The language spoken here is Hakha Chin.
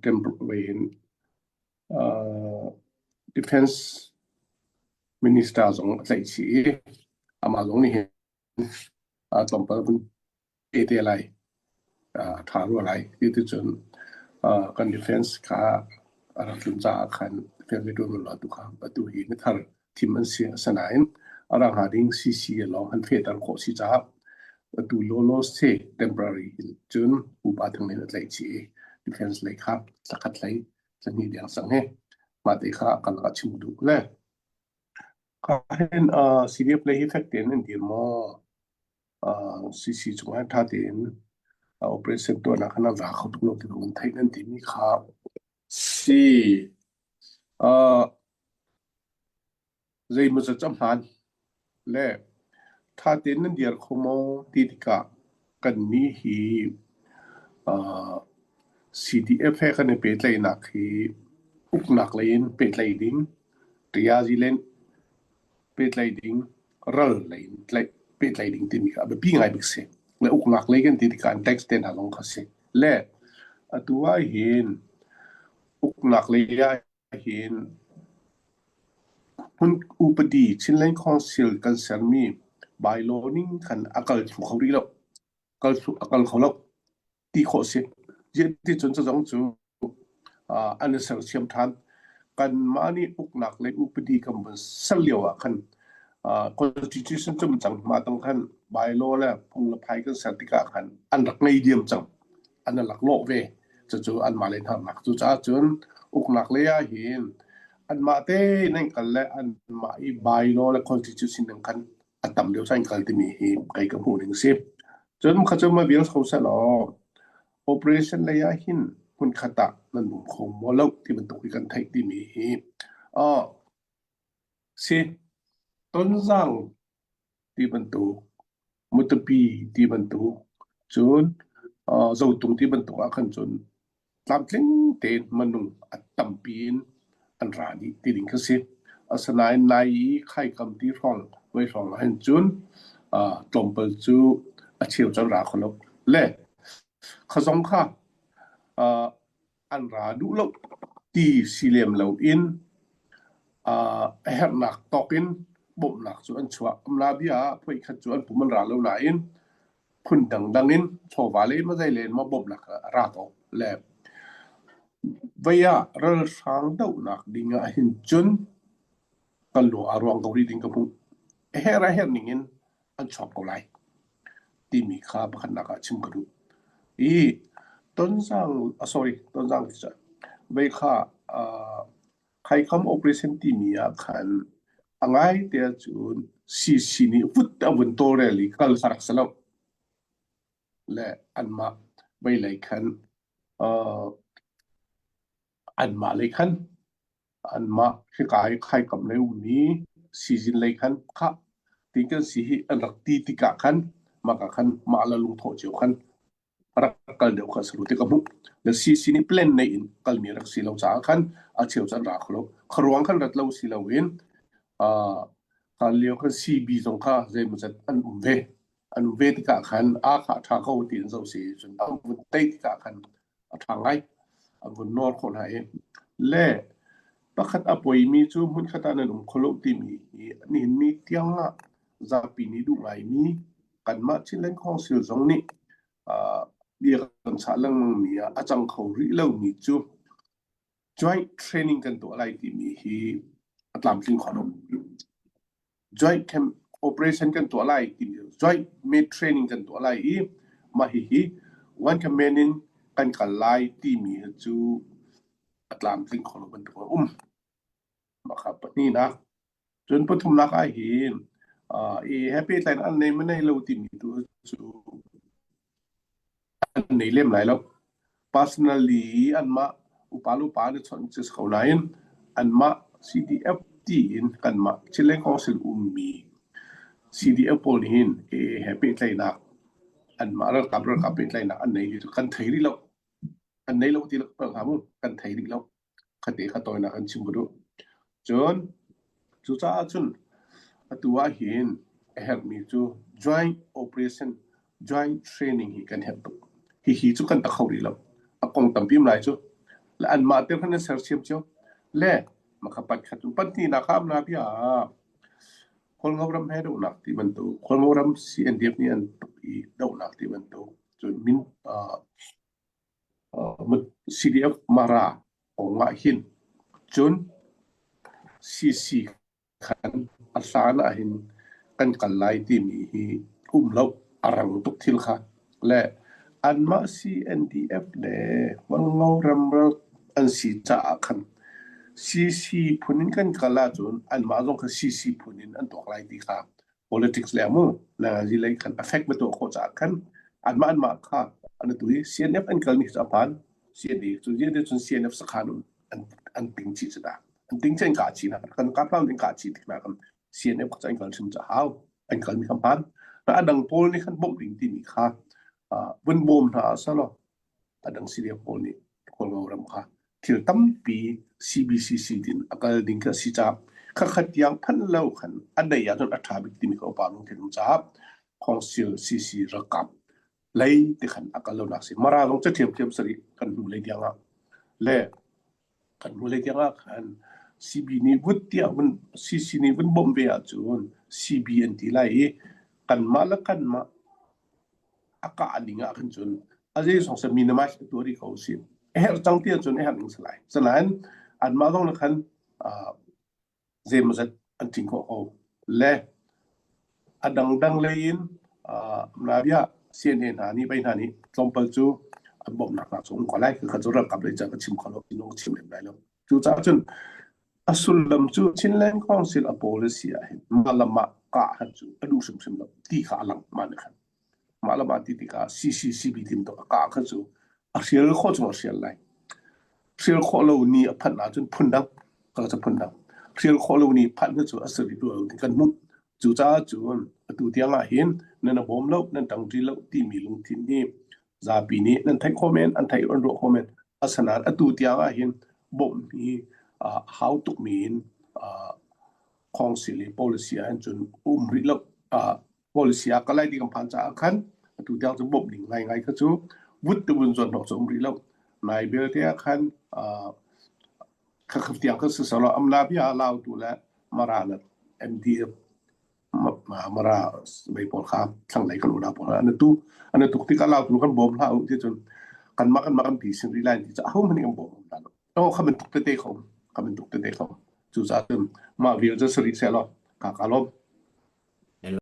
Temporary in Defense Minister zong a tlaih chih i amah zong nih hin tlawmpal vun pe te lai, a ṭha rua lai. Ti ticun kan defense kha a rak tlun caah khan defense rianṭuan lo tu kha atu hi mithar thim an si. Asinain a ra hnga ding CC lawng an fehter khawh si caah atu lawlaw se temporary in cun upa thang nih a tlaih chih i defense lei kha thlakhat hlei thlahnih deng sang he mah te kha kan lakah chim duh le. Ka hin CDF lei hi fek tein an dir maw? CC cungah ṭha tein operation tuahnak khan a za kho tuk lo ti kan theih nan timi kha si. Zeimawzat a hmaan le ṭha tein nan dir kho maw ti tikah kannih hi CDF he kan i pehtlaihnak hi uknak lei in pehtlaih ding, ṭiazi lei in pehtlaih ding, ral lei in pehtlaih ding timi kha a biapi ngai bik si. Le uknak lei kan ti tikah an tax te hna zong kha si. Le atu ahhin uknak lei ah hin hmun upadi Chinland Council kan sermi bylaw ning khan a kal thlu kho rih lo. Kal thlu a kal kho lo ti khawh si. Ti cun cazong cu an i sersiam ṭhan. Kanmah nih uknak le upadi kan vun ser lio ah khan constitution cu cang hma tang khan bylaw le phung le phai kan ser tikah khan an rak ngei diam cang. An i laklawh ve. Cucu anmah le hnarnak. Cucaah cun uknak lei ah hin anmah tein an kal le anmah i bylaw le constitution ning khan a tam deuh in kal timi hi kei ka hmuh ning si. Cun kha cu ma vial kho seh law operation lei ah hin hmunkhat ah nan um kho maw lo ti bantuk hi kan theih timi hi si Tonzang ti bantuk Matupi ti bantuk cun Zotung ti bantuk ah khan cun tlamtling tein minung a tampi in an ra dih ti ding kha si. Asinain nai i khaikam ti hrawng voi hrawng ah hin cun tlawmpal cu a cheu cu an ra kho lo. Le kha zong kha an ra duh lo ti si lem loin a herhnak tawk in bawmhnak cu an chuah. Amla bia ah voikhat cu an pum an ra lo nain phun dangdang in chawva le mazei len ma bawmhnak a ra ko. Le vei ah ralhrang dohnak ding ah hin cun kan lung aa ruang ko rih ding ka hmuh. A herh a herh ning in an chuak ko lai timi kha pakhatnak ah chim ka duh. I Tonzang, sorry, Tonzang ti cun vei kha Khaikham operation timi ah khan a ngai te ahcun CC nih vut a vun tawlrel i kal kha rak si lo. Le anmah vei lei khan anmah lei khan anmah hika i khaikam lei ummi sizin lei khan khah ti kan si hi an rak ti tikah khan mah ka khan mah la lungthawh cio khan rak kal deuh kha saru ti ka hmuh. Le CC nih plan nei in kalmi rak si lo caah khan a cheu cu an ra kho lo. Kharuang khan rat lo si loin khan lio khan CB zong kha zeimawzat an um ve. An um ve tikah khan a kha ṭha ko ti in zoh si cun an vun tei tikah khan a ṭha ngai. An vun nawl khawh hna i le pakhat a poimi cu hmunkhat ah nan um kho lo timi hi nihin ni tiang ah zapi nih duh ngaimi kanmah Chinland Council zong nih bia kan chah lengmangmi ah a cang kho rih lomi cu joint training kan tuah lai timi hi a tlamtling kho lo. Joint camp operation kan tuah lai timi joint made training kan tuah lai i mah hihi one command in kan kal lai timi hi cu a tlamtling kho lo bantuk a um. Mah kha pahnihnak. Cun pathumnak ah hin i he pehtlai in an nei ma nei lo timi tu cu an nei lem lai lo. Personally anmah upa le upa an i chawnh cu si ko nain anmah CDF tiin kanmah Chinland Council ummi CDF pawl nih hin AA he pehtlaihnak anmah ralkap ralkap pehtlaihnak an nei ti cu kan thei rih lo. An nei lo ti lo hnga mu kan thei rih lo. Khate kha tawinak an chim ka duh. Cun cucaah cun atu ah hin a herhmi cu joint operation, joint training hi kan herh tuk. Hihi cu kan ta kho rih lo. A kong tampi um lai cu. Le anmah te khan an sersiam cio. Le makha pat khat pat hnih kha amna bia Khualngo ram he dohnak ti bantuk Khualngo ram CNDF nih an tuk i dohnak ti bantuk cun min uh, CDF Mara kong ah hin cun CC khan a hlan ah hin kan kal lai timi hi um lo a rang tuk thil kha le anmah CNDF le Hualngo ramral an si caah khan CC phun in kan kal ahcun anmah zong kha CC phun in an tuak lai ti kha politics le mu nangazi lei khan affect ma tuah khawh caah khan anmah anmah kha an tu hi CNF an kal mi cu a hmaan CNA cu cun CNF sakhan um an an ting chih cu ta an ting chi an kah chih na kan kap lam in kah chih tik na kan CNF kha an kal hrim ca hau an kal mi kha hmaan a dang pawl nih khan bawmh ding timi kha vun bawm hna salo a dang CDF pawl nih Kawlro ram kha thil tampi CBCC tin a kal ding kha si caah khakhat tiang phanh lo khan a dei ahcun a ṭha bik timi kha upa lungthin um caah Council CC ralkap lei ti khan a kal lonak si. Mara zong ca ṭhiamṭhiam sari kan hnu lei tiang ah le kan hnu lei tiang ah khan CB nih vut tiah vun CC nih vun bawmh ve ahcun CB an ti lai i kanmah le kanmah a kah ding ah khan cun a zeizong se minimize a tuah rih ko si. A herh cang ti ahcun a herh ning si lai. Sinain anmah zong nih khan zeimawzat an ṭing khawh ko. Le a dangdang lei in Nabia CNA hna nih bei hna nih tlawmpal cu an bawmhnak hna cu um ko lai. Kha cu ralkap lei ca ka chim kho lo, ka chim lem lai lo. Cucaah cun a sullam cu Chinland Council a policy ah hin mah le mah kah han cu a duh hrimhrim lo ti kha a lang mah nih khan. Mah le mah ti tikah CCCB timtuk a kah kha cu a hrial khawh chung a hrial lai. Hrial khawh lo ni a phanh ahcun phundang ka cu phundang. Hrial khawh lo ni phanh cu a si rih lo ti kan hmuh. Cucaah cun atu tiang ah hin nan a bawm lo, nan ṭangṭi lo timi lungthin hi zapi nih nan theih khawh men, an theih an ruah khawh men. Asinain atu tiang ah hin bawmh hi hau tukmi in khawngsil i policy ah hin cun um rih lo. Policy ah kalai ti kan phan caah khan atu tiang cu bawmh ding ngaingai kha cu vut tu vun zuan hnawh cu um rih lo. Nai belte ah khan khakhat tiang kha si salo amla bia lautu le mara le MDF Mara mei pawl kha thlanglei kan unau pawl an tu an tuk tikah lautu kan bawm hlah u ti cun kanmah kanmah kan pi sin rih lai ti cu ahohmanh nih kan bawm hna lo. Oh kha bantuk tete kho kha bantuk tete kho cucaah cun mah vial cu si rih seh law ka ka lawm.